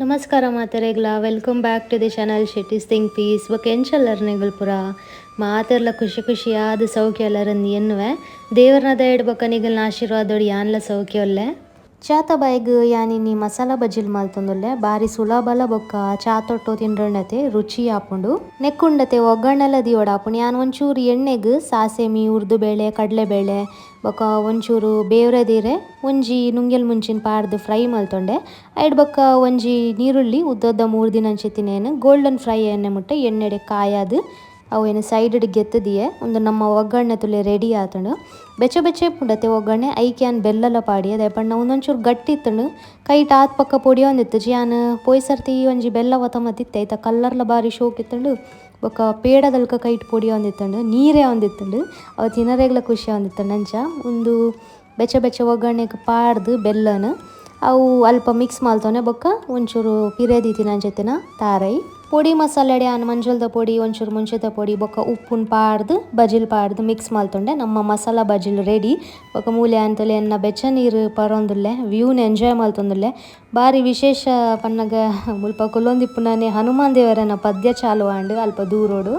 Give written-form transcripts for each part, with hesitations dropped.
ನಮಸ್ಕಾರ ಮಾತೆರೆಗ್ಲ, welcome back to the channel Shetty's think peace. ಬೊಕ ಎಂಚಲ್ಲರ್ ನಿಗುಲ್ ಪೂರ ಮಾತೆರ್ಲ ಖುಷಿ ಖುಷಿಯಾದ ಸೌಖ್ಯ ಎಲ್ಲರಂದು ಎನ್ನುವೆ. ದೇವರನ ದಯಡ್ ಬೊಕ ನಿಗಲ್ನ ಆಶೀರ್ವಾದೋಡು ಯಾನ್ಲ ಸೌಖ್ಯ ಒಲ್ಲೆ. ಚಾತ ಬಾಯಿಗ್ ಯಾನಿನಿ ಮಸಾಲ ಬಜ್ಜಿಲ್ ಮಲ್ತೊಂದುಲ್ಲೆ. ಬಾರಿ ಸುಲಭಲ ಬೊಕ್ಕ ಚಾತೊಟ್ಟು ತಿಂಡ್ರಣತೆ ರುಚಿ ಆಪುಂಡು. ನೆಕ್ಕುಂಡತೆ ಒಗ್ಗರಣೆಲ ದಿಯೊಡಾಪುಂಡು. ಯಾನ್ ಒಂಚೂರು ಎಣ್ಣೆಗ್ ಸಾಸೆಮಿ, ಉರ್ದುಬೇಳೆ, ಕಡಲೆಬೇಳೆ ಬೊಕ್ಕ ಒಂಚೂರು ಬೇವ್ರೆ ದೀರೆ ಒಂಜಿ ನುಂಗೆಲ್ ಮುಂಚಿನ ಪಾಡ್ದ್ ಫ್ರೈ ಮಲ್ತೊಂಡೆ. ಐಡ್ ಬೊಕ್ಕ ಒಂಜಿ ನೀರುಳ್ಳಿ ಉದ್ದೊದ್ದ ಮೂರ್ದಿನಂಚಿತ್ತಿನೇನ್ ಗೋಲ್ಡನ್ ಫ್ರೈ ಎಣ್ಣೆ ಮುಟ್ಟ ಎಣ್ಣೆಡೆ ಕಾಯಾದ್ ಅವು ಏನು ಸೈಡ್ ಗೆತ್ತದಿಯೆ. ಉಂದು ನಮ್ಮ ಒಗ್ಗರಣೆ ತುಲೆ ರೆಡಿ ಆತುಂಡು. ಬೆಚ್ಚ ಬೆಚ್ಚ ಪುಂಡತೆ ಒಗ್ಗರಣೆ ಐಕೆ ಯಾನ್ ಬೆಲ್ಲಲ ಪಾಡಿಯೆ. ದಾಯೆ ಒಂದೊಂಚೂರು ಗಟ್ಟಿ ಇತ್ತುಂಡು, ಕೈಟ್ ಆತ್ ಪಕ್ಕ ಪೊಡಿಯೊಂದಿತ್ತು. ಯಾನ್ ಪೋಯಿ ಸರ್ತಿ ಒಂಜಿ ಬೆಲ್ಲ ಒತ್ತಮತ್ತಿತ್ತೆ, ಐತ ಕಲ್ಲರ್ಲ ಬಾರಿ ಶೋಕ್ ಇತ್ತುಂಡು. ಬೊಕ್ಕ ಪೇಡದಲ್ಕ ಕೈಟ್ ಪೊಡಿಯೊಂದಿತ್ತುಂಡು, ನೀರೇ ಒಂದಿತ್ತುಂಡು, ಅವು ತಿನರೆಗ್ಲ ಖುಷಿ ಒಂದಿತ್ತುಂಡು. ಅಂಚ ಉಂದು ಬೆಚ್ಚ ಬೆಚ್ಚ ಒಗ್ಗರಣೆಗೆ ಪಾಡ್ದು ಬೆಲ್ಲನ ಅವು ಅಲ್ಪ ಮಿಕ್ಸ್ ಮಲ್ತೊನೆ. ಬೊಕ್ಕ ಒಂಚೂರು ಪಿರೆ ದೀತಿನಂಚಿತ್ತಿನ ತಾರೈ ಪೊಡಿ ಮಸಾಲೆ ಯಾನ್ ಮಂಜಲ್ದ ಪೊಡಿ, ಒಂಚೂರು ಮುಂಚೆದ ಪೊಡಿ ಬೊಕ್ಕ ಉಪ್ಪುನ್ ಪಾಡ್ದು ಬಜಿಲ್ ಪಾಡ್ದು ಮಿಕ್ಸ್ ಮಲ್ತೊಂಡೆ. ನಮ್ಮ ಮಸಾಲ ಬಜಿಲ್ ರೆಡಿ. ಬೊಕ್ಕ ಮೂಲೆ ಅಂತಲೆ ಎನ್ನ ಬೆಚ್ಚ ನೀರು ಪರೊಂದುಲ್ಲೆ, ವ್ಯೂನ್ ಎಂಜಾಯ್ ಮಲ್ತೊಂದುಲ್ಲೆ. ಬಾರಿ ವಿಶೇಷ ಪನ್ನಗ ಮುಲ್ಪ ಕುಲ್ಲೊಂದಿಪ್ಪುನನೆ ಹನುಮಾನ್ ದೇವರನ ಪದ್ಯ ಚಾಲು ಆಂಡ್ ಅಲ್ಪ ದೂರೋಡು.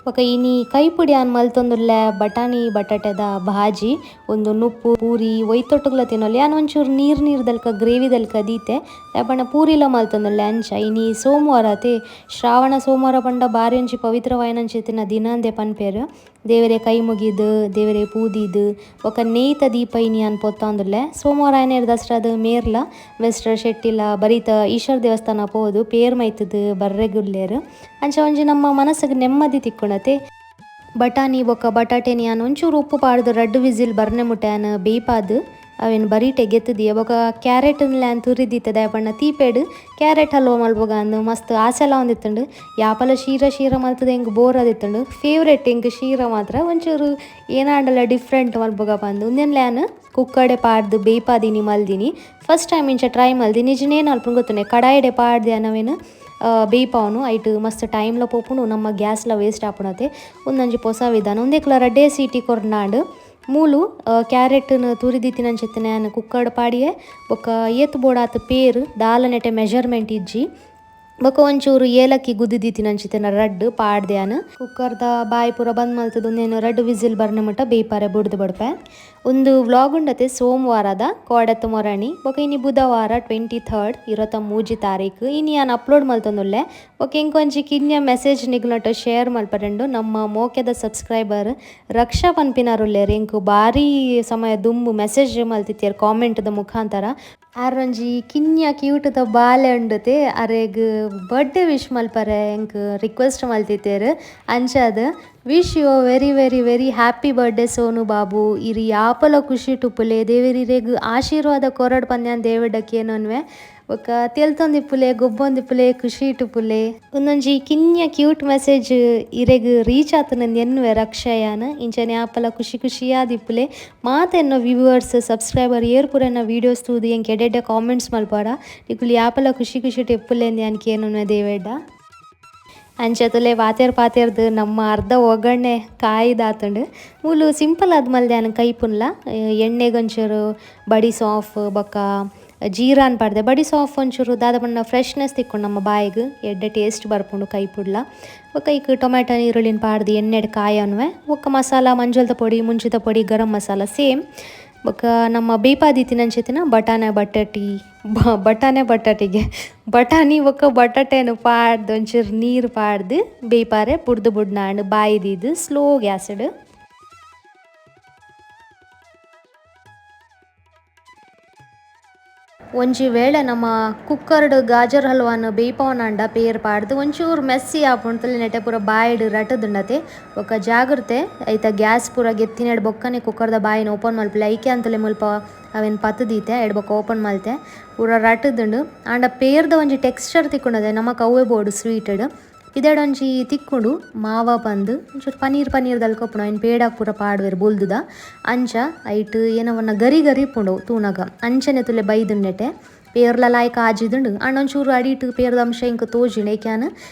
ಬೊಕ ಇನಿ ಕೈಪುಡಿ ಆನ್ ಮಲ್ತೊಂದುಲ್ಲೆ ಬಟಾಣಿ ಬಟಾಟೆದ ಭಾಜಿ. ಒಂದು ನುಪ್ಪು ಪೂರಿ ಒಯ್ತೊಟ್ಟುಗ್ಲ ತಿನ್ನೊಲಿ. ಯಾನ್ ಒಂಚೂರು ನೀರು ನೀರು ದಲ್ಕ ಗ್ರೇವಿ ದಲ್ಕ ದೀತೆ, ದಾಯೆ ಪೂರಿಲ ಮಲ್ತೊಂದುಲ್ಲೆ. ಅಂಚ ಇನಿ ಸೋಮವಾರ ಅತೆ, ಶ್ರಾವಣ ಸೋಮವಾರ ಪಂಡ ಬಾರಿ ಒಂಜಿ ಪವಿತ್ರವಾಯಿನಂಚಿತ್ತಿನ ದಿನ ಅಂದೆ ಪನ್ಪೆರ್. ದೇವರೆ ಕೈ ಮುಗಿದು ದೇವರೆ ಪೂದೀದು ಬೊಕ ನೇಯ್ತ ದೀಪ ಇನಿ ಯಾನ್ ಪೊತ್ತೊಂದುಲ್ಲೆ. ಸೋಮವಾರ ಆಯ್ನೇರ್ ದಸರಾದ ಮೇರ್ಲ ಮಿಸ್ಟರ್ ಶೆಟ್ಟಿಲ ಬರೀತ ಈಶ್ವರ ದೇವಸ್ಥಾನ ಪೋದು ಪೇರ್ ಮೈತುದು ಬರ್ರೆಗುಲ್ಲೆರ್. ಅಂಚ ಒಂಜಿ ನಮ್ಮ ಮನಸ್ಸಿಗೆ ನೆಮ್ಮದಿ ತಿಕ್ಕುಂಡತೆ. ಬಟಾಣಿ ಬೊಕ್ಕ ಬಟಾಟೆನ್ ಯಾನ್ ಒಂಚೂರು ಉಪ್ಪು ಪಾಡ್ದು ರಡ್ಡ್ ವಿಸಿಲ್ ಬರ್ನೆ ಮುಟ್ಟ ಯಾನ್ ಬೇಯ್ಪಾದ್ ಅವೆನ್ ಬರೀಟೆ ಗೆತ್ತುದಿಯ. ಬೊಕ ಕ್ಯಾರೆಟ್ ಯಾನ್ ತುರಿದಿತ್ತೆ, ದಾಯೆ ಪಂಡ ತೀಪೆಡ್ ಕ್ಯಾರೆಟ್ ಹಲ್ವ ಮಲ್ಪುಗ ಅಂದ್ ಮಸ್ತ್ ಆಸೆಲ ಒಂದಿತ್ತುಂಡು. ಯಾಪಲ ಶೀರ ಶೀರ ಮಲ್ತುದು ಎಂಕ್ ಬೋರ್ ಆದಿತ್ತುಂಡು. ಫೇವ್ರೇಟ್ ಎಂಕ್ ಶೀರ ಮಾತ್ರ ಒಂಚೂರು ಏನಾಂಡಲ ಡಿಫ್ರೆಂಟ್ ಮಲ್ಪುಗ ಪಂದ್ ಉಂದೆನ್ಲ ಯಾನ್ ಕುಕ್ಕರ್ಡೆ ಪಾಡ್ದು ಬೇಯ್ಪಾದಿನಿ ಮಲ್ದಿನಿ. ಫಸ್ಟ್ ಟೈಮ್ ಇಂಚ ಟ್ರೈ ಮಲ್ದಿನಿ. ನಿಜನೇನು ಅಲ್ಪ ಗೊತ್ತುಂಡೆ ಕಡಾಯಿಡೆ ಪಾಡ್ದು ಯಾನ್ ಅವೆನ್ ಬೇಯ್ಪಾವನು. ಐಟ್ ಮಸ್ತ್ ಟೈಮ್ಲ ಪೋಪುಂಡು, ನಮ್ಮ ಗ್ಯಾಸ್ಲ ವೇಸ್ಟ್ ಆಪುಂಡತೆ. ಉಂದೊಂಜಿ ಪೊಸ ವಿಧಾನ. ಉಂದೆಕ್ಲ ರಡ್ಡೇ ಸೀಟಿ ಕೊರ್ನಾಂಡ್. ಮೂಲು ಕ್ಯಾರೆಟ್ನ್ ತುರಿದಿತ್ತಿನಂಚಿತ್ತಿನ ಯಾನ್ ಕುಕ್ಕರ್ಡ್ ಪಾಡಿಯೆ. ಬೊಕ್ಕ ಏತ್ ಬೋಡಾತ್ ಪೇರ್ ದಾಲ ನೆಟೆ ಮೆಜರ್ಮೆಂಟ್ ಇಜ್ಜಿ. ಬೊಕ್ಕ ಒಂಚೂರು ಏಲಕ್ಕಿ ಗುದ್ದಿದಿತ್ತಿನಂಚಿತ್ತಿನ ರಡ್ಡ್ ಪಾಡ್ದೆ ಯಾನ್. ಕುಕ್ಕರ್ದ ಬಾಯಿ ಪೂರ ಬಂದ್ ಮಲ್ತುದು ಉಂದೆನ್ ರಡ್ಡ್ ವಿಸಿಲ್ ಬರ್ನೆ ಮುಟ್ಟ ಬೇಯ್ಪಾರೆ ಬುಡ್ದು ಬಡ್ಪೆ. ಉಂದು ವ್ಲಾಗ್ ಉಂಡತೆ ಸೋಮವಾರದ ಕೋಡೆತ್ತ ಮೊರಣಿ. ಬೊಕ ಇನಿ ಬುಧವಾರ 23 23 ತಾರೀಕು ಇನಿ ಯಾನ್ ಅಪ್ಲೋಡ್ ಮಲ್ತೊಂದುಲ್ಲೆ. ಬೊಕ ಇಂಕೊಂಜಿ ಕಿನ್ಯ ಮೆಸೇಜ್ ನಿಗ್ಲೊಟ್ಟು ಶೇರ್ ಮಲ್ಪರೆಂಡು. ನಮ್ಮ ಮೋಕೆದ ಸಬ್ಸ್ಕ್ರೈಬರ್ ರಕ್ಷಾ ಪನ್ಪಿನಾರುಲ್ಲೆರ್, ಎಂಕ್ ಬಾರಿ ಸಮಯ ದುಂಬು ಮೆಸೇಜ್ ಮಲ್ತಿತ್ತೆರ್ ಕಾಮೆಂಟ್ದ ಮುಖಾಂತರ. ಆರೊಂಜಿ ಕಿನ್ಯ ಕ್ಯೂಟ್ದ ಬಾಲೆ ಉಂಡುತೆ, ಅರೆಗ್ ಬರ್ಡೇ ವಿಶ್ ಮಲ್ಪರೆ ಎಂಕ್ ರಿಕ್ವೆಸ್ಟ್ ಮಲ್ತಿತ್ತೆರ್. ಅಂಚಾದ್ wish you very very very happy birthday Sonu Babu. ಇರಿ ಯಾಪಲ ಖುಷಿ ಟುಪ್ಪುಲೆ, ದೇವೆರ್ ಆಶೀರ್ವಾದ ಕೊರಡ್ ಪಂದ್ಯಾನ್ ದೇವೆಡ ಕೇನೊನ್ವೆ. ಬೊಕ ತೆಲ್ತೊಂದಿಪ್ಪುಲೆ, ಗೊಬ್ಬೊಂದಿಪ್ಪುಲೆ, ಖುಷಿ ಇಟ್ಟುಪುಲೆ. ಒಂದೊಂಜಿ ಕಿನ್ಯ ಕ್ಯೂಟ್ ಮೆಸೇಜ್ ಇರೆಗ್ ರೀಚ್ ಆತುಂಡು ಎನ್ನುವೆ ರಕ್ಷಯಾನ್. ಇಂಚನೆ ಯಾಪಲ ಖುಷಿ ಖುಷಿಯಾದಿಪ್ಪುಲೆ. ಮಾತ ಎನ್ನ ವ್ಯೂವರ್ಸ್ ಸಬ್ಸ್ಕ್ರೈಬರ್ ಏರ್ ಪೂರ ಎನ್ನ ವೀಡಿಯೋಸ್ ತೂದು ಎಂಕ್ ಎಡ್ಡೆಡ್ಡೆ ಕಾಮೆಂಟ್ಸ್ ಮಲ್ಪಾಡ. ನಿಕುಲು ಯಾಪಲ ಖುಷಿ ಖುಷಿ ಇಪ್ಪುಲೆ ಅಂದ್ ಯಾನ್ ಕೇನೊನ್ವೆ ದೇವೆಡ. ಅಂಚ ತುಲೆ ಪಾತೆರ್ ಪಾತೆರ್ದು ನಮ್ಮ ಅರ್ಧ ಒಗ್ಗರಣೆ ಕಾಯ್ದಾತುಂಡು. ಮೂಲು ಸಿಂಪಲ್ ಆದ್ ಮಲ್ದೆ ಯಾನ್ ಕೈಪುನ್ಲ. ಎಣ್ಣೆಗ್ ಒಂಚೂರು ಬಡಿ ಸಾಫ್ ಬೊಕ್ಕ ಜೀರಾನ್ ಪಾಡ್ದೆ. ಬಡಿ ಸಾಫ್ ಒಂಚೂರು ದಾದ ಪಂಡ ಫ್ರೆಶ್ನೆಸ್ ತಿಕ್ಕುಂಡು ನಮ್ಮ ಬಾಯಿಗ್, ಎಡ್ಡೆ ಟೇಸ್ಟ್ ಬರ್ಪುಂಡು ಕೈಪುಡ್ಲ. ಬೊಕ್ಕ ಐಕ್ ಟೊಮೆಟೊ ನೀರುಳ್ಳಿನ ಪಾಡ್ದು ಎಣ್ಣೆಡ್ ಕಾಯೊನ್ವೆ. ಬೊಕ್ಕ ಮಸಾಲ ಮಂಜಲ್ದ ಪೊಡಿ, ಮುಂಚಿದ ಪೊಡಿ, ಗರಂ ಮಸಾಲ ಸೇಮ್. ಬೊಕ್ಕ ನಮ್ಮ ಬೇಯ್ಪಾದಿತ್ತಿನಂಚಿತ್ತಿನ ಬಟಾಣೆ ಬಟಾಟಿ ಬಟಾಣೆ ಬಟಾಟಿಗೆ ಬಟಾಣಿ ಬೊಕ್ಕ ಬಟಾಟೆನ್ ಪಾಡ್ದು ಒಂಚೂರು ನೀರು ಪಾಡ್ದು ಬೇಯ್ಪಾರೆ ಬುಡ್ದು ಬುಡ್ನಾಂಡ್ ಬಾಯಿ ದೀದ್ ಸ್ಲೋ ಗ್ಯಾಸ್ಡ್. ಒಂಜಿ ವೇಳೆ ನಮ್ಮ ಕುಕ್ಕರ್ಡ್ ಗಾಜರ್ ಹಲ್ವಾನ್ ಬೇಯ್ಪಾವನಾಂಡ ಪೇರ್ ಪಾಡ್ದು ಒಂಚೂರು ಮೆಸ್ಸಿ ಆಪುಂಡು ನೆಟೆ ಪೂರ ಬಾಯಿಡ್ ರಟದುಂಡತೆ. ಬೊಕ್ಕ ಜಾಗ್ರತೆ ಐತ ಗ್ಯಾಸ್ ಪೂರ ಗೆತ್ತಿನೆಡ್ ಬೊಕ್ಕನೆ ಕುಕ್ಕರ್ದ ಬಾಯಿನ್ ಓಪನ್ ಮಲ್ಪುಲೆ. ಐಕೆ ಅಂತಲೆ ಮುಲ್ಪ ಅವೆನ್ ಪತ್ತುದೀತೆ ಎಡ್ ಬೊಕ್ಕ ಓಪನ್ ಮಲ್ತೆ ಪೂರ ರಟದುಂಡು. ಆಂಡ ಪೇರ್ದ ಒಂಜಿ ಟೆಕ್ಸ್ಚರ್ ತಿಕ್ಕುಂಡದೆ ನಮಕ್ ಅವ್ವೇ ಬೋಡು ಸ್ವೀಟೆಡ್. ಪಿದೆಡ್ ಒಂಜಿ ತಿಕ್ಕುಂಡು ಮಾವ ಪಂದ್ ಒಂಚೂರು ಪನೀರ್ ಪನೀರ್ ದಲ್ಕ ಉಪ್ಪುಂಡು. ಐನ್ ಪೇಡಾಗ್ ಪೂರ ಪಾಡುವೆರ್ ಬೊಲ್ದುದ. ಅಂಚ ಐಟ್ ಏನವನ್ನ ಗರಿ ಗರಿ ಉಪ್ಪುಂಡು ತೂನಗ ಅಂಚನೆ ತುಲೆ ಬೈದುಂಡೆಟೆ. ಪೇರ್ಲ ಲಾಯ್ಕ ಆಜಿದುಂಡು ಆಂಡ ಒಂಚೂರು ಅಡಿಟ್ ಪೇರ್ದ ಅಂಶ ಇಂಕ್ ತೋಜಿಂಡು ಏಕ್ಯಾನ್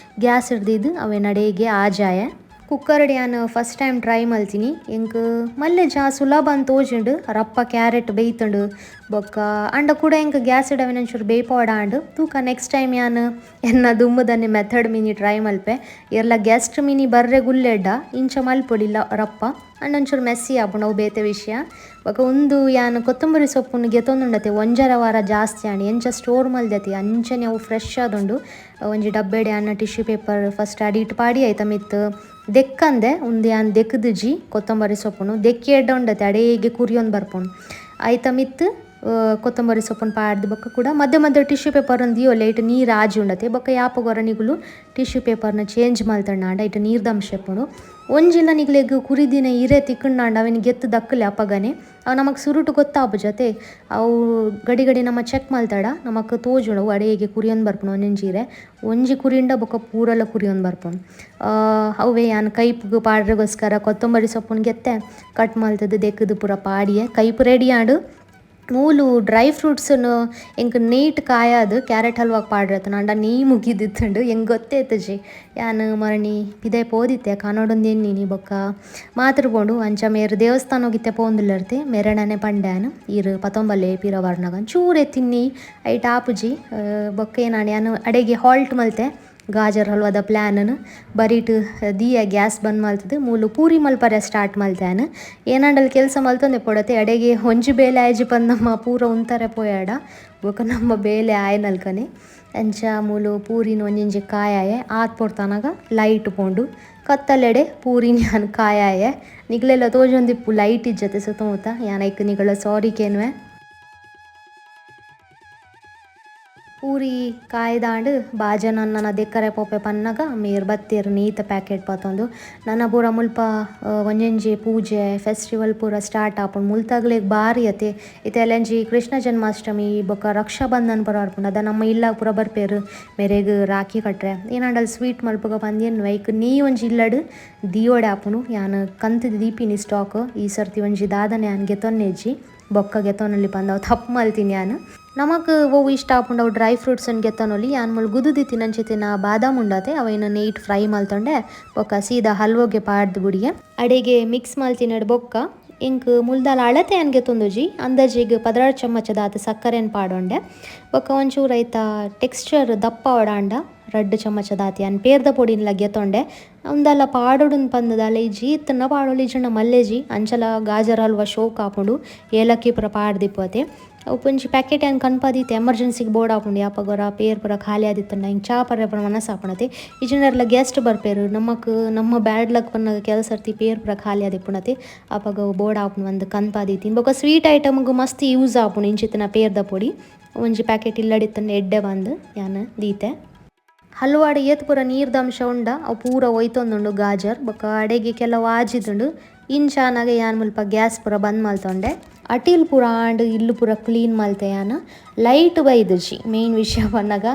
ಗ್ಯಾಸ್ ಹಿಡ್ದಿದ್ದು ಅವೆ ನಡೆಗೆ ಆಜಾಯ. ಕುಕ್ಕರ್ಡ್ ಯಾನ್ first time try ಮಲ್ತಿನಿ. ಎಂಕ್ ಮಲ್ಲೆ ಜಾ ಸುಲಭ ಅಂತ ತೋಜಿಂಡು. ರಪ್ಪ ಕ್ಯಾರೆಟ್ ಬೇಯ್ತುಂಡು ಬೊಕ್ಕ ಅಂಡ ಕೂಡ ಎಂಕ್ ಗ್ಯಾಸ್ ಅವೆನ್ ಒಂಚೂರು ಬೇಯ್ಪಾಡ ಆಂಡ್. ತೂಕ ನೆಕ್ಸ್ಟ್ ಟೈಮ್ ಯಾನ್ ಎನ್ನ ದುಂಬುದನ್ನೆ method mini try ಮಲ್ಪೆ. ಏರ್ಲ ಗೆಸ್ಟ್ ಮಿನಿ ಬರ್ರೆ ಗುಲ್ಲೆಡ್ಡ ಇಂಚ ಮಲ್ಪೊಡಿಲ್ಲ ರಪ್ಪ ಅಂಡ ಒಂಚೂರು ಮೆಸ್ಸಿ ಆಪುಂಡು ಅವು ಬೇತೆ ವಿಷಯ. ಬೊಕ್ಕ ಉಂದು ಯಾನ್ ಕೊತ್ತಂಬರಿ ಸೊಪ್ಪುನು ಗೆತೊಂದುಂಡತೆ ಒಂಜರ ವಾರ ಜಾಸ್ತಿ ಆಂಡ್ ಎಂಚ ಸ್ಟೋರ್ ಮಲ್ದತಿ ಅಂಚನೆ ಅವು ಫ್ರೆಶ್ ಆದುಂಡು. ಒಂಜಿ ಡಬ್ಬೆಡೆ ಯಾನ್ tissue paper first ಅಡಿಟ್ ಪಾಡಿ ಆಯ್ತ ಮಿತ್ತ್ ದೆಕ್ಕಂದೆ ಉಂದು ಯಾನ್ ದೆಕ್ಕುದುಜಿ ಕೊತ್ತಂಬರಿ ಸೊಪ್ಪುನು ದೆಕ್ಕಿ ಎಡ್ಡ ಉಂಡತೆ ಅಡೇಗೆ ಕುರಿಯೊಂದು ಬರ್ಪುಂಡು ಆಯ್ತ ಮಿತ್ತ್ ಕೊತ್ತಂಬರಿ ಸೊಪ್ಪುನು ಪಾಡ್ದು ಬೊಕ್ಕ ಕೂಡ ಮಧ್ಯೆ ಮಧ್ಯೆ ಟಿಶ್ಯೂ ಪೇಪರ್ ದೀವೊಲಿ ಐಟ್ ನೀರು ಆಜಿ ಉಂಡತೆ. ಬೊಕ್ಕ ಯಾಪಗೊರ ನಿಗುಲು ಟಿಶ್ಯೂ ಪೇಪರ್ನ ಚೇಂಜ್ ಮಲ್ತಂಡ ಐಟ್ ನೀರ್ದ ಅಂಶ ಇಪ್ಪುಂಡು. ಒಂಜಿಲ ನಿಗ್ಲೆಗ್ ಕುರಿದಿನ ಇರೆ ತಿಕ್ಕುಂಡಾಂಡ ಅವೆನ್ ಗೆತ್ತು ದಕ್ಕಲೆ ಅಪಗನೆ ಅವು ನಮಕ್ ಸುರುಟು ಗೊತ್ತಾಪುಜತೆ ಅವು ಗಡಿ ಗಡಿ ನಮ ಚೆಕ್ ಮಲ್ತಡ ನಮಕ್ ತೋಜುಂಡು ಅವು ಅಡೇಗೆ ಕುರಿಯೊಂದು ಬರ್ಪುಂಡು. ಒಂಜೊಂಜಿ ಇರೆ ಒಂಜಿ ಕುರಿಂಡ ಬೊಕ್ಕ ಪೂರಲ ಕುರಿಯೊಂದು ಬರ್ಪುಂಡು. ಅವೇ ಯಾನ್ ಕೈಪುಗು ಪಾಡ್ರೆಗೋಸ್ಕರ ಕೊತ್ತಂಬರಿ ಸೊಪ್ಪುನು ಗೆತ್ತೆ ಕಟ್ ಮಲ್ತದು ದೆಕ್ಕುದು ಪೂರ ಪಾಡಿಯೆ ಕೈಪು ರೆಡಿ ಆಂಡ್. ಮೂಲು ಡ್ರೈ ಫ್ರೂಟ್ಸ್ನು ಎಂಕ್ ನೀಟ್ ಕಾಯಾದ್ ಕ್ಯಾರೆಟ್ ಹಲ್ವಾಗ್ ಪಾಡ್ರತನ ಆಂಡ ನೆಯ್ ಮುಗಿದಿತ್ತುಂಡು ಎಂಕ್ ಗೊತ್ತೇತುಜಿ. ಯಾನ್ ಮರಣಿ ಪಿದಯ್ ಪೋದಿತ್ತೆ ಕಾನೋಡೊಂದು ಎನ್ನಿನಿ ಬೊಕ್ಕ ಮಾತ್ರ ಪೋಂಡು ಅಂಚ ಮೇರ್ ದೇವಸ್ಥಾನೊಗಿತ್ತೆ ಪೋಂದುಲ್ಲೆರ್ತೆ ಮೆರಣನೆ ಪಂಡ್ಯಾನ್ ಈರ್ ಪತೊಂಬಲೆ ಪಿರ ಬರ್ನಗ ಚೂರೆ ತಿನ್ನಿ ಐಟ್ ಆಪುಜಿ. ಬೊಕ್ಕ ಏನಾಂಡ್ ಯಾನ್ ಅಡೆಗೆ ಹಾಲ್ಟ್ ಮಲ್ತೆ ಗಾಜರ್ ಹಲ್ವಾದ ಪ್ಲ್ಯಾನನ್ ಬರಿಟ್ ದಿಯ ಗ್ಯಾಸ್ ಬಂದ್ ಮಲ್ತದು ಮೂಲು ಪೂರಿ ಮಲ್ಪರೆ ಸ್ಟಾರ್ಟ್ ಮಲ್ತೆ. ಏನಾಂಡಲ್ ಕೆಲಸ ಮಲ್ತೊಂದೆ ಪೊಡತೆ ಅಡೆಗೆ ಒಂಜಿ ಬೇಲೆ ಆಯ್ಜಿ ಪಂದ್ ನಮ್ಮ ಪೂರ ಉಂತಾರೆ ಪೋಯಾಡ ಬೊಕ್ಕ ನಮ್ಮ ಬೇಲೆ ಆಯ್ನಲ್ಕನೆ. ಅಂಚ ಮೂಲು ಪೂರಿನ ಒಂಜೊಂಜಿ ಕಾಯಾಯೆ ಆತ್ ಪೊರ್ತನಗ ಲೈಟ್ ಪೋಂಡು ಕತ್ತಲೆಡೆ ಪೂರಿನ ಯಾನ್ ಕಾಯಾಯೆ ನಿಗಲೆಲ್ಲ ತೋಜೊಂದಿಪ್ಪು ಲೈಟ್ ಇಜ್ಜತೆ ಸುತ್ತಮುತ್ತ ಯಾನ್ ಐಕ್ ನಿಗಳ ಸಾರಿ ಕೇನ್ವೆ. ಪೂರಿ ಕಾಯ್ದಾಂಡ್ ಬಾಜನ ನನ ದೆಕ್ಕರೆ ಪೋಪೆ ಪನ್ನಗ ಮೇರ್ ಬತ್ತೆರ್ ನೀತ ಪ್ಯಾಕೆಟ್ ಪತ್ತೊಂದು ನನ ಪೂರ ಮುಲ್ಪ ಒಂಜೊಂಜಿ ಪೂಜೆ ಫೆಸ್ಟಿವಲ್ ಪೂರ ಸ್ಟಾರ್ಟ್ ಆಪುಂಡು. ಮುಲ್ತಗ್ಲೆಗ್ ಬಾರಿ ಅತೆ ಇತ್ತೆ ಎಲ್ಲಂಜಿ ಕೃಷ್ಣ ಜನ್ಮಾಷ್ಟಮಿ ಬೊಕ್ಕ ರಕ್ಷಾ ಬಂಧನ ಪೂರ ಬರ್ಪುಂಡು ಅದ ನಮ್ಮ ಇಲ್ಲಾಗ್ ಪೂರ ಬರ್ಪೇರು ಮೇರೆಗ್ ರಾಖಿ ಕಟ್ರೆ ಏನಾಂಡಲ್ ಸ್ವೀಟ್ ಮಲ್ಪುಗ ಪಂದ್ ಐಕ್ ನೀ ಒಂಜಿ ಇಲ್ಲಡ್ ದಿಯೋಡೆ ಆಪುಂಡು. ಯಾನ್ ಕಂತುದು ದೀಪಿನಿ ಸ್ಟಾಕ್ ಈ ಸರ್ತಿ ಒಂಜಿ ದಾದನೆ ಯಾನ್ ಗೆತೊನ್ನೆಜ್ಜಿ ಬೊಕ್ಕ ಗೆತೊನಲ್ಲಿ ಪಂದ್ ಅವು ತಪ್ಪು ಮಲ್ತಿನಿ ಯಾನ್. ನಮಕ್ ಒವು ಇಷ್ಟ ಆಪುಂಡು ಅವು ಡ್ರೈ ಫ್ರೂಟ್ಸ್ ನ್ ಗೆತೊನೊಲಿ. ಯಾನ್ ಮೂಲು ಗುದುದಿತ್ತಿನಂಚಿತ್ತಿನ ಬಾದಾಮ್ ಉಂಡತೆ ಅವೆನ್ ನೀಟ್ ಫ್ರೈ ಮಲ್ತೊಂಡೆ ಬೊಕ್ಕ ಸೀದಾ ಹಲ್ವೊಗೆ ಪಾಡ್ದು ಬುಡಿಯೆ ಅಡೆಗೆ ಮಿಕ್ಸ್ ಮಲ್ತಿನಡ್ ಬೊಕ್ಕ ಇಂಕ್ ಮುಲ್ದಾಲ ಅಳತೆ ಯಾನ್ ಗೆತೊಂದುಜಿ ಅಂದಾಜಿಗ್ 16 ಚಮಚದಾತ್ ಸಕ್ಕರೆನ್ ಪಾಡೊಂಡೆ ಬೊಕ್ಕ ಒಂಚೂರು ಐತ ಟೆಕ್ಸ್ಚರ್ ದಪ್ಪ ಓಡಾಂಡ 2 ಚಮಚದಾತ್ ಯಾನ್ ಪೇರ್ದ ಪೊಡಿನ್ಲ ಗೆತೊಂಡೆ ಉಂದಲ ಪಾಡೊಡುನ್ ಪಂದ್ ಇಜ್ಜಿ ಇತ್ತುಂಡ ಪಾಡೊಲಿ ಇಜ್ಜಿಂಡ ಮಲ್ಲೆಜಿ ಅಂಚಲ ಗಾಜರ್ ಹಲ್ವ ಶೋಕ್ ಆಪುಂಡು ಏಲಕ್ಕಿ ಪೂರ ಪಾಡ್ದಿಪ್ಪತೆ ಅವು ಒಂಜಿ ಪ್ಯಾಕೆಟ್ ಯಾನ್ ಕನ್ಪಾದಿತ್ತೆ ಎಮರ್ಜೆನ್ಸಿಗ್ ಬೋರ್ಡ್ ಆಪುಂಡು ಯಾಪಗೊರ ಪೇರ್ ಪೂರ ಖಾಲಿ ಆದಿತ್ತುಂಡ ಇಂಕ್ ಚಾ ಪರ್ರೆ ಪೂರ ಮನಸ್ಸು ಆಪುಂಡತೆ ಇಜ್ಜಿಂಡರ್ಲ ಗೆಸ್ಟ್ ಬರ್ಪೇರು ನಮಕ್ ನಮ್ಮ ಬ್ಯಾಡ್ ಲಕ್ ಪನ್ನಗ ಕೆಲವು ಸರ್ತಿ ಪೇರ್ ಪೂರ ಖಾಲಿ ಆದಿಪ್ಪುಂಡತೆ ಅಪಗ ಬೋರ್ಡ್ ಆಪುಂಡು ಒಂದು ಕನ್ಪಾದಿತ್ತೀನಿ. ಬೊಕ್ಕ ಸ್ವೀಟ್ ಐಟಮ್ಗ್ ಮಸ್ತ್ ಯೂಸ್ ಆಪುಂಡು ಇಂಚಿತ್ತಿನ ಪೇರ್ದ ಪೊಡಿ ಒಂಜಿ ಪ್ಯಾಕೆಟ್ ಇಲ್ಲಡಿತ್ತುಂಡ ಎಡ್ಡೆ ಬಂದು ಯಾನ್ ದೀತೆ. ಹಲ್ವಾಡ್ ಏತ್ ಪೂರ ನೀರ್ದ ಅಂಶ ಉಂಡ ಅವು ಪೂರ ಒಯ್ತೊಂದುಂಡು ಗಾಜರ್ ಬೊಕ್ಕ ಅಡೆಗೆ ಕೆಲವು ಆಜಿದುಂಡು ಇಂಚಾನಗ ಯಾನ್ ಮುಲ್ಪ ಗ್ಯಾಸ್ ಪೂರ ಬಂದ್ ಮಲ್ತೊಂಡೆ ಅಟಿಲ್ ಪೂರ ಆಂಡ್ ಇಲ್ಲು ಪೂರ ಕ್ಲೀನ್ ಮಲ್ತೆ ಯಾನ್ ಲೈಟ್ ಬೈದುಜಿ ಮೇನ್ ವಿಷಯ ಪನ್ನಗ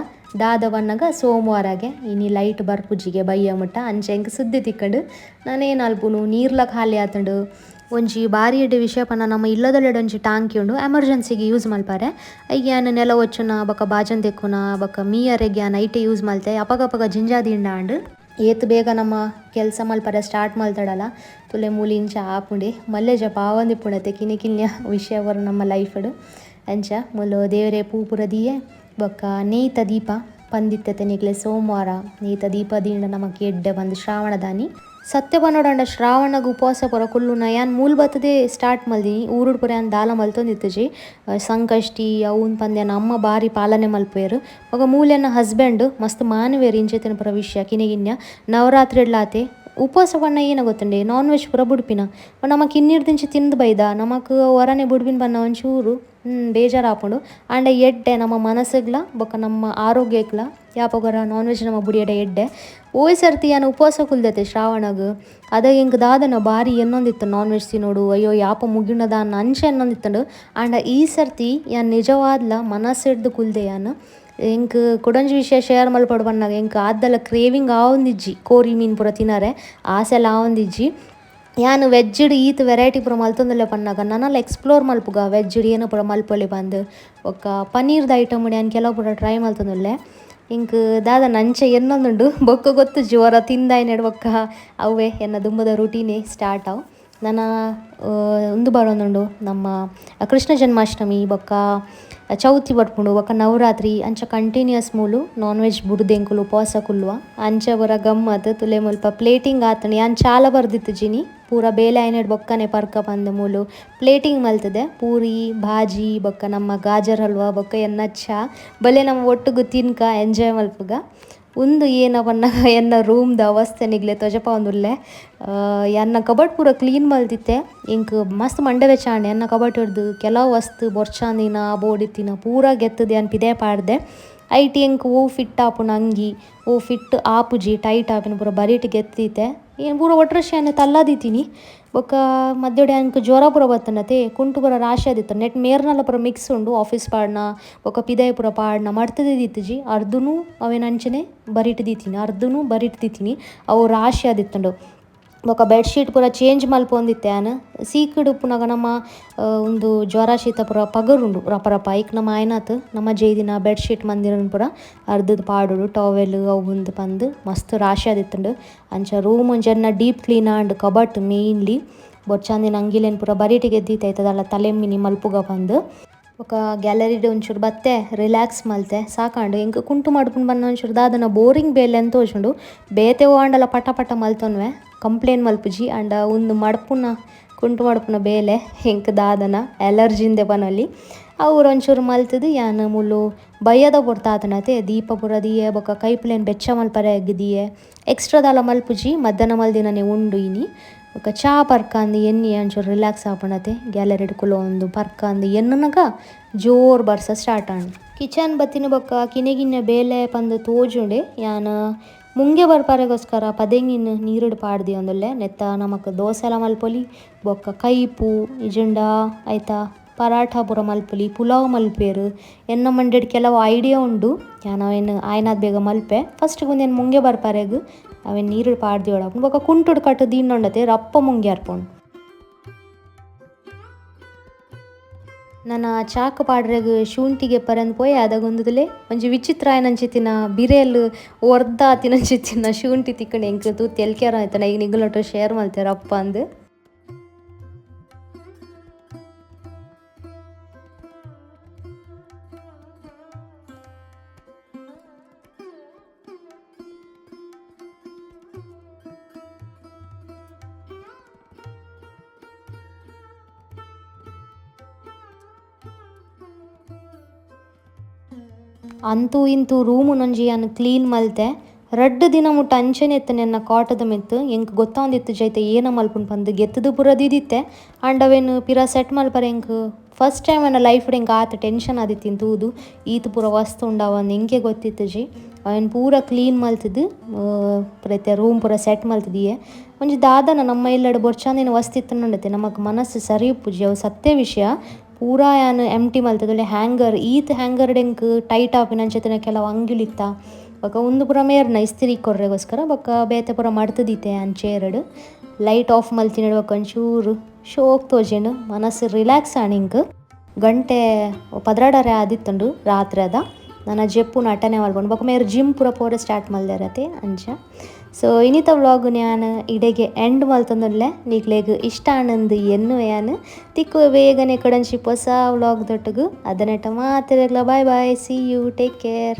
ದಾದ ಪನ್ನಗ ಸೋಮವಾರಗೆ ಇನಿ ಲೈಟ್ ಬರ್ಪುಜಿಗೆ ಬಯ್ಯ ಮುಟ್ಟ ಅಂಚೆ ಎಂಕ್ ಸುದ್ದಿ ತಿಕ್ಕಂಡು ನಾನೇನು ಅಲ್ಪುನು ನೀರ್ಲ ಖಾಲಿ ಆತುಂಡು. ಒಂಜಿ ಬಾರಿ ಎಡ್ಡೆ ವಿಷಯ ಪನ್ನ ನಮ್ಮ ಇಲ್ಲದೊಲೆಡ್ ಒಂಜಿ ಟಾಂಕಿ ಉಂಡು ಎಮರ್ಜೆನ್ಸಿಗೆ ಯೂಸ್ ಮಲ್ಪಾರೆ ಐಕ್ ಯಾನ್ ನೆಲ ಒಚ್ಚುನ ಬೊಕ್ಕ ಬಾಜನ್ ದೆಕ್ಕುನ ಬೊಕ್ಕ ಮೀಯರೆಗ್ ಯಾನ್ ಐಟೆ ಯೂಸ್ ಮಲ್ತೆ ಅಪಗಪಗ ಜಿಂಜಾ ದಿಂಡ ಆಂಡ್ ಏತ್ ಬೇಗ ನಮ್ಮ ಕೆಲಸ ಮಲ್ಪರೆ ಸ್ಟಾರ್ಟ್ ಮಲ್ತಡಲ ತುಲೆ ಮೂಲಿ ಇಂಚ ಆಪುಂಡೆ ಮಲ್ಲೆ ಜಪ ಆವೊಂದಿಪ್ಪುಂಡತೆ ಕಿನ್ಯ ಕಿನ್ಯ ವಿಷಯ ಬರು ನಮ್ಮ ಲೈಫ್ಡ್. ಅಂಚ ಮೂಲು ದೇವರೇ ಪೂ ಪೂರ ದೀಯೆ ಬೊಕ್ಕ ನೇಯ್ತ ದೀಪ ಪಂದಿತ್ತತೆ ನಿಕ್ಲೆ ಸೋಮವಾರ ನೇಯ್ತ ದೀಪ ದೀಂಡ ನಮಕ್ ಎಡ್ಡೆ ಬಂದು ಶ್ರಾವಣದಾನಿ ಸತ್ಯ ಪನೊಡಾಂಡ ಶ್ರಾವಣಗ್ ಉಪವಾಸ ಪೂರ ಕುಲ್ಲುನ ಯಾನ್ ಮೂಲ್ ಬತ್ತದೇ ಸ್ಟಾರ್ಟ್ ಮಲ್ದಿನಿ ಊರುಡ್ ಪೂರ ಯಾನ್ ದಾಲ ಮಲ್ತೊಂದಿತ್ತುಜಿ ಸಂಕಷ್ಟಿ ಅವ್ನ್ ಪಂದ್ ಯಾನ್ ಅಮ್ಮ ಬಾರಿ ಪಾಲನೆ ಮಲ್ಪುವೆರ್ ಬೊಕ ಮೂಲು ಎನ್ನ ಹಸ್ಬೆಂಡ್ ಮಸ್ತ್ ಮಾನುವೆರ್ ಇಂಚಿತ್ತಿನ ಪೂರ ವಿಷಯ ಕಿನ್ಯ ಕಿನ್ಯ ನವರಾತ್ರಿಡ್ಲಾತೆ ಉಪವಾಸ ಪಂಡ ಏನ ಗೊತ್ತುಂಡೆ ನಾನ್ ವೆಜ್ ಪೂರ ಬುಡ್ಪಿನ ನಮಕ್ ಇನ್ನಿರ್ದಿಂಚಿ ತಿಂದು ಬೈದ ನಮಕ್ ಒರನೆ ಬುಡ್ಪಿನ ಪನ್ನ ಒಂಚೂರು ಬೇಜಾರಾಪುಂಡು ಆಂಡ ಎಡ್ಡೆ ನಮ್ಮ ಮನಸ್ಸುಗ್ಲ ಬೊಕ್ಕ ನಮ್ಮ ಆರೋಗ್ಯಕ್ಲ ಯಾಪಗೊರ ನಾನ್ ವೆಜ್ ನಮ್ಮ ಬುಡಿಯಡ ಎಡ್ಡೆ. ಓಯ್ ಸರ್ತಿ ಯಾನ್ ಉಪವಾಸ ಕುಲ್ದತೆ ಶ್ರಾವಣಗ್ ಅದ ಎಂಕ್ ದಾದನ ಬಾರಿ ಎನ್ನೊಂದಿತ್ತು ನಾನ್ ವೆಜ್ ತಿನ್ನೋಡು ಅಯ್ಯೋ ಯಾಪ ಮುಗಿಯುಂಡದ ಅಂಚ ಎನ್ನೊಂದಿತ್ತುಂಡು ಆಂಡ ಈ ಸರ್ತಿ ಯಾನ್ ನಿಜವಾದ್ಲ ಮನಸ್ಸಿಡ್ದು ಕುಲ್ದೆ ಯಾನ್ ಎಂಕ್ ಕುಡೊಂಜಿ ವಿಷಯ ಶೇರ್ ಮಲ್ಪೊಡು ಪನ್ನಗ ಎಂಕ್ ಆದ್ದಲ ಕ್ರೇವಿಂಗ್ ಆವೊಂದಿಜ್ಜಿ ಕೋರಿ ಮೀನ್ ಪೂರ ತಿನರೆ ಆಸೆಲ ಆವೊಂದಿಜ್ಜಿ. ಯಾನ್ ವೆಜ್ಡ್ ಈತ್ ವೆರೈಟಿ ಪೂರ ಮಲ್ತೊಂದುಲ್ಲೆ ಪನ್ನಗ ನನಲ ಎಕ್ಸ್ಪ್ಲೋರ್ ಮಲ್ಪುಗ ವೆಜ್ಡ್ ಏನ ಪೂರ ಮಲ್ಪೊಲಿ ಪಂದ್. ಬೊಕ್ಕ ಪನೀರ್ದ ಐಟಮ್ ಯಾನ್ ಕೆಲವು ಪೂರ ಟ್ರೈ ಮಲ್ತೊಂದುಲ್ಲೆ. ಇಂಕ್ ದಾದ ನಂಚ ಎನ್ನೊಂದುಂಡು ಬೊಕ್ಕ ಗೊತ್ತು ಜ್ವರ ತಿಂದಾಯಿನೆಡ್ ಬೊಕ್ಕ ಅವ್ವೆ ಎನ್ನ ದುಂಬುದ ರುಟೀನೇ ಸ್ಟಾರ್ಟ್ ಆವು. ನನ ಉಂದು ಬರೊಂದುಂಡು ನಮ್ಮ ಕೃಷ್ಣ ಜನ್ಮಾಷ್ಟಮಿ ಬೊಕ್ಕ ಚೌತಿ ಬರ್ಪುಂಡು ಬೊಕ್ಕ ನವರಾತ್ರಿ ಅಂಚ ಕಂಟಿನ್ಯೂಸ್ ಮೂಲು ನಾನ್ ವೆಜ್ ಬುಡ್ದೆಂಕುಲು ಉಪವಾಸ ಕುಲ್ಲುವ ಅಂಚ ಪೂರ ಗಮ್ಮತ್ ತುಲೆ ಮುಲ್ಪ ಪ್ಲೇಟಿಂಗ್ ಆತಂಡ್. ಯಾನ್ ಚಾಲ ಬರ್ದಿತ್ತಿಜಿನಿ ಪೂರ ಬೇಲೆ ಆಯ್ನೆಡ್ ಬೊಕ್ಕನೆ ಪರ್ಕ ಪಂದ್ ಮೂಲು ಪ್ಲೇಟಿಂಗ್ ಮಲ್ತದೆ. ಪೂರಿ ಭಾಜಿ ಬೊಕ್ಕ ನಮ್ಮ ಗಾಜರ್ ಹಲ್ವಾ ಬೊಕ್ಕ ಎನ್ನ ಚಾ ಬಲೆ ನಮ್ಮ ಒಟ್ಟುಗು ತಿನ್ಕ ಎಂಜಾಯ್ ಮಲ್ಪುಗ. ಉಂದು ಏನ ಪನ್ನಗ ಎನ್ನ ರೂಮ್ದ ಅವಸ್ಥೆ ನಿಗ್ಲೆ ತೊಜಪಾವೊಂದುಲ್ಲೆ. ಎನ್ನ ಕಬಟ್ ಪೂರ ಕ್ಲೀನ್ ಮಲ್ತಿತ್ತೆ. ಇಂಕ್ ಮಸ್ತ್ ಮಂಡೆ ಬೆಚ್ಚ ಆಂಡ್. ಎನ್ನ ಕಬಟ್ ಹಿಡ್ದು ಕೆಲವು ವಸ್ತು ಬೊರ್ಚಾಂದಿನ ಬೋಡಿತ್ತಿನ ಪೂರ ಗೆತ್ತದ ಯಾನ್ ಪಿದೆ ಪಾಡ್ದೆ. ಐಟ್ ಎಂಕ್ ಓ ಫಿಟ್ ಆಪುನ ಅಂಗಿ ಓ ಫಿಟ್ ಆಪುಜಿ ಟೈಟ್ ಆಪಿನ ಪೂರ ಬರಿಟ್ ಗೆತ್ತಿತ್ತೆ. ಏನ್ ಪೂರ ಒಟ್ರಶಿ ಯಾನ್ ತಲ್ಲಾದಿತ್ತೀನಿ. ಬೊಕ್ಕ ಮಧ್ಯೋಡೆ ಅಂಕ್ ಜ್ವರ ಪೂರ ಬತ್ತನತೆ ಕುಂಟು ಪೂರ ರಾಶಿ ಆದಿತ್ತು. ನೆಟ್ ಮೇರ್ನಲ ಪೂರ ಮಿಕ್ಸ್ ಉಂಡು ಆಫೀಸ್ ಪಾಡ್ನ ಬೊಕ್ಕ ಪಿದಾಯಿ ಪೂರ ಪಾಡ್ನ ಮಡ್ತದೆ ದಿತ್ತಿಜಿ. ಅರ್ಧನು ಅವೇನ ಅಂಚನೆ ಬರಿಟ್ ದೀತೀನಿ ಅರ್ಧನು ಬರಿಟ್ ದೀತೀನಿ ಅವು ರಾಶಿ ಆದಿತ್ತುಂಡು. ಬೊಕ್ಕ ಬೆಡ್ಶೀಟ್ ಪೂರ ಚೇಂಜ್ ಮಲ್ಪೊಂದಿತ್ತೆ ಯಾನ್. ಸೀಕ್ಡ್ ಉಪ್ಪುನಗ ನಮ್ಮ ಉಂದು ಜ್ವರ ಶೀತ ಪೂರ ಪಗರುಂಡು ರಪ ರಪ ಐಕ್ ನಮ್ಮ ಆಯ್ನಾತ್ ನಮ್ಮ ಜೈದಿನ ಬೆಡ್ಶೀಟ್ ಮಂದಿರನ್ ಪೂರ ಅರ್ಧದ ಪಾಡೋಡು ಟವೆಲ್ ಅವು ಉಂದು ಪಂದ್ ಮಸ್ತ್ ರಾಶಿ ಆದಿತ್ತುಂಡು. ಅಂಚ ರೂಮ್ ಒಂಜೆನ್ನ ಡೀಪ್ ಕ್ಲೀನ್ ಆಂಡ್ ಕಬಟ್ ಮೇನ್ಲಿ ಬೊರ್ಚಾಂದಿನ ಅಂಗಿಲೆನ್ ಪೂರ ಬರಿಟಿಗೆ ಎದ್ದಿತ್ತೈತದಲ್ಲ ತಲೆಮ್ಮಿನಿ ಮಲ್ಪುಗ ಪಂದ್. ಬೊಕ್ಕ ಗ್ಯಾಲರಿಡ್ ಒಂಚೂರು ಬತ್ತೆ ರಿಲ್ಯಾಕ್ಸ್ ಮಲ್ತೆ ಸಾಕಾಂಡು. ಎಂಕ್ ಕುಂಟು ಮಡ್ಪುಂಡು ಬನ್ನ ಒಂಚೂರು ದಾದನ ಬೋರಿಂಗ್ ಬೇಲೆ ಅಂತ ತೋಜುಂಡು. ಬೇತೆ ಆಂಡಲ ಪಟ ಪಟ ಮಲ್ತೊನ್ವೆ ಕಂಪ್ಲೇಂಟ್ ಮಲ್ಪುಜಿ. ಆಂಡ ಉಂದು ಮಡ್ಪುನ ಕುಂಟು ಮಡ್ಪುನ ಬೇಲೆ ಎಂಕ್ ದಾದನ ಅಲರ್ಜಿಂದೆ ಪನೊಲಿ. ಅವ್ರು ಒಂಚೂರು ಮಲ್ತದು ಯಾನ್ ಮೂಲು ಬಯ್ಯದ ಪೊರ್ತಾತನತೆ ದೀಪ ಪೂರ ದೀಯೆ ಬೊಕ್ಕ ಕೈಪುಲೆನ್ ಬೆಚ್ಚ ಮಲ್ಪರೆ ದಿಯೆ ಎಕ್ಸ್ಟ್ರಾ ದಾಲ ಮಲ್ಪುಜಿ. ಮಧ್ಯಾಹ್ನ ಮಲ್ದಿನನೆ ಉಂಡು ಇನಿ. ಬೊಕ್ಕ ಚಾ ಪರ್ಕಂದು ಎನ್ನಿ ಒಂಚೂರು ರಿಲ್ಯಾಕ್ಸ್ ಆಪುಂಡತೆ ಗ್ಯಾಲರಿಡ್ ಕುಲೊಂದು ಪರ್ಕಂದು ಎನ್ನುನಗ ಜೋರ್ ಬರ್ಸ ಸ್ಟಾರ್ಟ್ ಆಂಡ್. ಕಿಚನ್ ಬತ್ತಿನ ಬೊಕ್ಕ ಕಿನ್ಯ ಕಿನ್ಯ ಬೇಲೆ ಪಂದ್ ತೋಜುಂಡೆ. ಯಾನ್ ಮುಂಗೆ ಬರ್ಪರೆಗೋಸ್ಕರ ಪದೆಂಗಿನ್ ನೀರುಡ್ ಪಾಡ್ದಿಯೊಂದುಲ್ಲೆ. ನೆತ್ತ ನಮಕ್ ದೋಸೆಲ ಮಲ್ಪೊಲಿ ಬೊಕ್ಕ ಕೈಪು ಇಜಿಂಡ ಐತ ಪರಾಠ ಪೂರ ಮಲ್ಪೊಲಿ ಪುಲಾವ್ ಮಲ್ಪೇರು. ಎನ್ನ ಮಂಡೆಡ್ ಕೆಲವು ಐಡಿಯಾ ಉಂಡು ಯಾನ್ ಅವೇನ್ ಆಯ್ನಾತ್ ಬೇಗ ಮಲ್ಪೆ. ಫಸ್ಟ್ ಉಂದೆನ್ ಮುಂಗೆ ಬರ್ಪರೆಗ್ ಅವೇನ್ ನೀರುಡ್ ಪಾಡ್ದಿಯೊಡಾಪುಂಡು. ಬೊಕ್ಕ ಕುಂಟುಡ್ ಕಟ್ಟು ದೀಂಡೊಂಡತೆ ರಪ್ಪ ಮುಂಗೆ ಅರ್ಪುಂಡು. ನನ ಚಾಕ್ ಪಾಡ್ರೆಗ್ ಶುಂಠಿಗೆ ಪರಂದ್ ಪೋಯೆ ಅದಾಗ ಒಂದುದುಲೆ ಒಂಜಿ ವಿಚಿತ್ರ ಆಯ್ನಂಚಿತ್ತಿನ ಬಿರೇಲ್ ಒರ್ದ ಆತಿನಂಚಿತ್ತಿನ ಶುಂಠಿ ತಿಕ್ಕಂಡು ಎಂಕ್ ತೂತ್ ಎಲ್ಕೆರ ಆಯ್ತನ ಈಗ ನಿಗುಲೊಟ್ಟು ಶೇರ್ ಮಲ್ತೇರ್ ಅಪ್ಪ ಅಂದ್. ಅಂತೂ ಇಂತೂ ರೂಮುನೊಂಜಿ ಯಾನ್ ಕ್ಲೀನ್ ಮಲ್ತೆ. ರಡ್ಡ್ ದಿನ ಮುಟ್ಟ ಅಂಚನೆ ಇತ್ತನೆ ಎನ್ನ ಕಾಟದ ಮಿತ್ತು. ಎಂಕ್ ಗೊತ್ತಾಂದಿತ್ತು ಜೈತೆ ಏನ ಮಲ್ಪುಂಡು ಪಂದ್ ಗೆತ್ತುದು ಪೂರ ದೀದಿತ್ತೆ. ಆಂಡ ಅವೇನ್ ಪಿರ ಸೆಟ್ ಮಲ್ಪರೆ ಎಂಕ್ ಫಸ್ಟ್ ಟೈಮ್ ಎನ್ನ ಲೈಫ್ ಎಂಕ್ ಆತ್ ಟೆನ್ಷನ್ ಆದಿತ್ತಿನ ತೂದು ಈತ್ ಪೂರ ವಸ್ತು ಉಂಡಾವಂದು ಎಂಕೆ ಗೊತ್ತಿತ್ತುಜಿ. ಅವೇನ್ ಪೂರ ಕ್ಲೀನ್ ಮಲ್ತುದು ಪೂರ ರೂಮ್ ಪೂರ ಸೆಟ್ ಮಲ್ತುದಿಯೆ. ಒಂಜಿ ದಾದನ ನಮ್ಮ ಇಲ್ಲಡ್ ಬೊರ್ಚಾಂದಿನ ವಸ್ತು ಇತ್ತುಂಡತೆ ನಮಕ್ ಮನಸ್ಸು ಸರಿ ಉಪ್ಪುಜಿ ಅವು ಸತ್ಯ ವಿಷಯ. ಪೂರ ಯಾನ್ ಎಂಟಿ ಮಲ್ತುದುಲ್ಲೆ ಹ್ಯಾಂಗರ್ ಈತ್ ಹ್ಯಾಂಗರ್ ಎಂಕ್ ಟೈಟ್ ಆಪಿನಂಚಿತ್ತಿನ ಕೆಲವು ಅಂಗಿಲಿತ್ತ. ಬೊಕ್ಕ ಉಂದು ಪೂರ ಮೇರ್ನ ಇಸ್ತ್ರಿ ಕೊರ್ರೆಗೋಸ್ಕರ ಬೊಕ್ಕ ಬೇತೆ ಪೂರ ಮಡ್ತುದಿತ್ತೆ ಯಾನ್ chair light of ಮಲ್ತಿನ ಬೊಕ್ಕ ಒಂಚೂರು ಶೋಕ್ ತೋಜೆಂಡು ಮನಸ್ಸು ರಿಲ್ಯಾಕ್ಸ್ ಆಂಡ್ ಎಂಕ್. ಗಂಟೆ 12:30 ಆದಿತ್ತುಂಡು ರಾತ್ರೆದ. ನನ ಜೆಪ್ಪುನ ಅಟ್ಟನೆ ಮಲ್ಪೊಂಡು ಬೊಕ್ಕ ಮೇರ್ ಜಿಮ್ ಪೂರ ಪೋರೆ ಸ್ಟಾರ್ಟ್ ಮಲ್ದೆರತೆ ಅಂಚ. ಸೊ ಇನಿತ ವ್ಲಾಗ್ ಯಾನ್ ಇಡೆಗೆ ಎಂಡ್ ಮಲ್ತೊಂದುಲ್ಲೆ. ನಿಕ್ಲೆಗ್ ಇಷ್ಟ ಆನಂದ್ ಎನ್ನುವೆ ಯಾನ್ ತಿಕ್ಕುವೆ ಬೇಗನೆ ಕಡಂಚಿ ಪೊಸ vlog ದೊಟ್ಟುಗು. ಅದನೆಟ್ಟ ಮಾತೆರೆಗ್ಲ bye bye, see you, take care.